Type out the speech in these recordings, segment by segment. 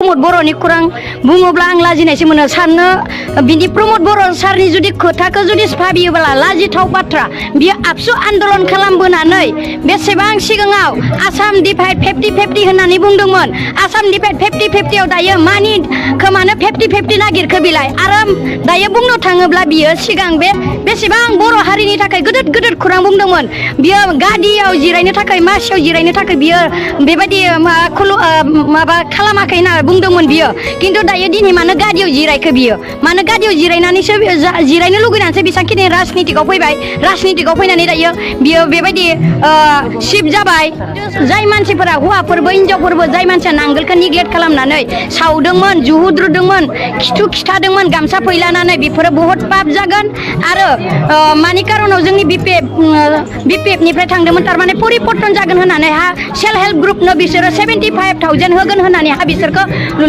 प्रमोद बर'नि खौरां बुङोब्ला आं लाजिनायसो मोनो साननो बिदि प्रमोद बर' सारनि जुदि खोथाखौ जुदि भाबियोब्ला लाजिथाव बाथ्रा बियो आबसु आन्दलन खालामबोनानै बेसेबां सिगाङाव आसाम डिभाइड 50-50 होननानै बुंदोंमोन आसाम डिभाइड 50-50 आव दायो मानि खोमानो 50-50 नागिरखो बिलाय आरो दायो बुंनो थाङोब्ला बियो सिगां बेसेबां बर' हारिनि थाखाय गोदोर खौरां बुंदोंमोन बियो गादियाव जिरायनो थाखाय मासियाव जिरायनो थाखाय बियो बेबायदि माबा खालामाखै होनना बुंदोंमोन बियो खिन्थु दायो दिनै मानो गादियाव जिरायखो बियो मानो गादियाव जिरायनानैसो जिरायनो लुगैनानैसो बेसेबांखिनि राजनितिकआव फैबाय राजनितिकआव फैनानै दायो बियो बेबायदि शिफ्ट जाबाय जाय मानसिफोरा हौवाफोरबो हिनजावफोरबो जाय मानसिया नांगोलखौ निग्लेक्ट खालामनानै सावदोंमोन जुहुद्रुदोंमोन खिथु खिथादोंमोन गामसा फैलानानै बेफोरो बहुत पाप जागोन आरो मानि कारनाव जोंनि बिपिएफनिफ्राय थांदोंमोन थारमाने परिबर्तन जागोन होननानै हा सेल्फ हेल्प ग्रुपनो बिसोरो 75,000 होगोन होननानै हा बिसोरखौ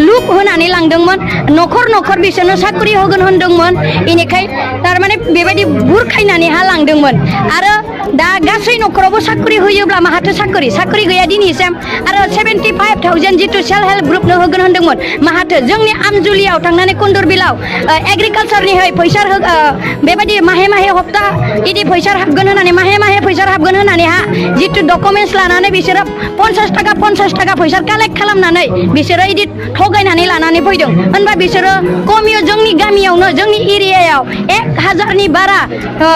लुप होनानै लांदोंमोन न'खर बिसोरनो साख्रि होगोन होनदोंमोन बेनिखाय थारमाने बेबायदि बुरखायनानै हा लांदोंमोन आरो दा गासै न'खरावबो साख्रि होयोब्ला माहाथो साख्रि गैया दिनैसिम आरो 75,000 जितु सेल्फ हेल्प ग्रुपनो होगोन होनदोंमोन माहाथो जोंनि आमजुलियाव थांनानै कुन्दुरबिलाव एग्रिकालसारनि फैसा बेबायदि माहे हप्ता इदि फैसा हाबगोन होननानै माहे फैसा हाबगोन होननानै हा जितु डकुमेन्टस लानानै बिसोरो 50 थाखा फैसा कालेक्ट खालामनानै बिसोरो इदि थगायनानै लानानै फैदों होनबा बिसोरो कमियो जोंनि गामियावनो जोंनि एरियायाव 1000नि बारा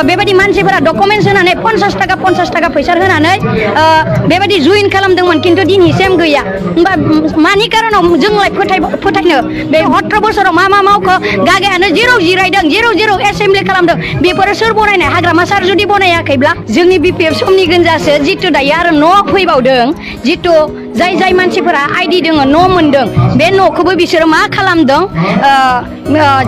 बेबायदि मानसिफोरा डकुमेन्टस होनानै 50 थाखा फैसा होनानै बेबायदि जइन खालामदोंमोन खिन्थु दिनैसिम गैया होनबा मानि कारनाव जोंलाय फोथायनो बे 17 बोसोराव मा मावखो गागायानो जेराव जिरायदों जेराव एसेम्बलि खालामदों बेफोरो सोर बनायनाय हाग्रामा सार जुदि बनायाखैब्ला जोंनि बिपिएफ समनि गोनजासो जितु दायो आरो न' फैबावदों जितु जाय मानसिफोरा आइडि दङ न' मोनदों बे न'खौबो बिसोरो मा खालामदों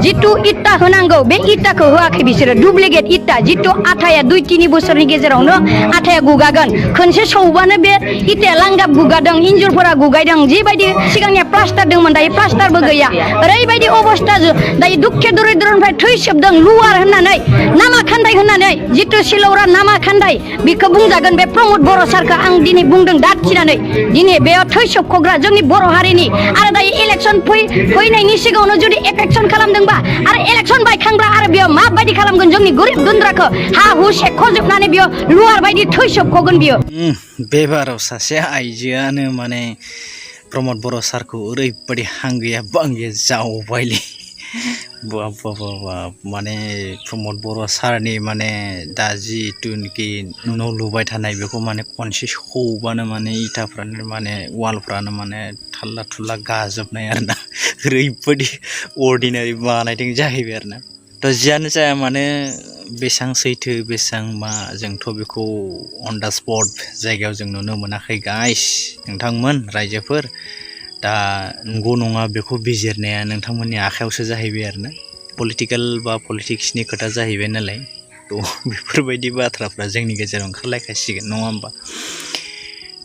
जितु इटा होनांगौ बे इटाखौ होआखै बिसोरो डुप्लिकेट इटा जितु आथाया 2-3 बोसोरनि गेजेरावनो आथाया गुगागोन खनसे सौबानो बे इटाया लांगाब गुगादों इन्जुरफोरा गुगायदों जिबायदि सिगांनिया प्लास्टार दंमोन दायो प्लास्टारबो गैया ओरैबायदि अबस्था दायो दुखे दरिद्रनिफ्राय थैसोबदों लुवार होननानै नामा खान्दाय होननानै जितु सिलौरा नामा खान्दाय बेखौ बुंजागोन बे प्रमोद बर' सारखौ आं दिनै बुंदों दाथिनानै दिनै बेयाव थैसोबख'ग्रा जोंनि बर' हारिनि आरो दायो इलेक्सन फैनायनि सिगाङावनो जुदि एफेक्सन खालामदोंबा आरो इलेक्सन बायखांब्ला आरो बेयाव माबायदि खालामगोन जोंनि गोरिब गुन्द्राखौ हा हु सेख'जोबनानै बेयाव लुवार बायदि थैसोबख'गोन बियो बेबाराव सासे आइजोआनो माने प्रमोद बर' सारखौ ओरैबायदि हांगैया बांगैया जावबायलै बाब माने प्रमोद बर' सारनि माने दा जिथुनाखि न' लुबाय थानाय बेखौ माने खनसे सौबानो माने इटाफ्रानो माने वालफ्रानो माने थाल्ला थुल्ला गाजोबनाय आरोना ओरैबायदि अर्डिनारि बानायदों जाहैबाय आरोना थ' जियानो जाया माने बेसेबां सैथो बेसेबां मा जोंथ' बेखौ अन दा स्पट जायगायाव जों नुनो मोनाखै गाइस नोंथांमोन रायजोफोर दा नंगौ नङा बेखौ बिजिरनाया नोंथांमोननि आखायावसो जाहैबाय आरोना पलिटिकेल बा पलिटिक्सनि खोथा जाहैबाय नालाय थ' बेफोरबायदि बाथ्राफ्रा जोंनि गेजेराव ओंखारलायखासिगोन नङा होमबा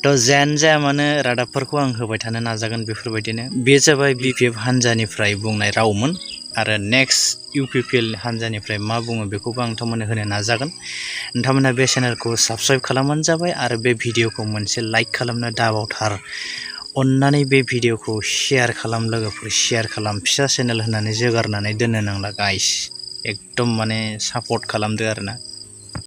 थ' जियानो जाया मानो रादाबफोरखौ आं होबाय थानो नाजागोन बेफोरबायदिनो बे जाबाय बिपिएफ हान्जानिफ्राय बुंनाय रावमोन आरो नेक्स्ट इउपिपिएल हान्जानिफ्राय मा बुङो बेखौबो आं नोंथांमोननो होनो नाजागोन नोंथांमोनहा बे चेनेलखौ साबस्क्राइब खालामबानो जाबाय आरो बे भिडिअखौ मोनसे लाइक खालामनो दाबावथार अन्नानै बे भिडिअखौ शेयार खालाम लोगोफोर शेयार खालाम फिसा चेनेल होननानै जोगारनानै दोननो नांला गाइस एकदम माने सापर्ट खालामदो आरोना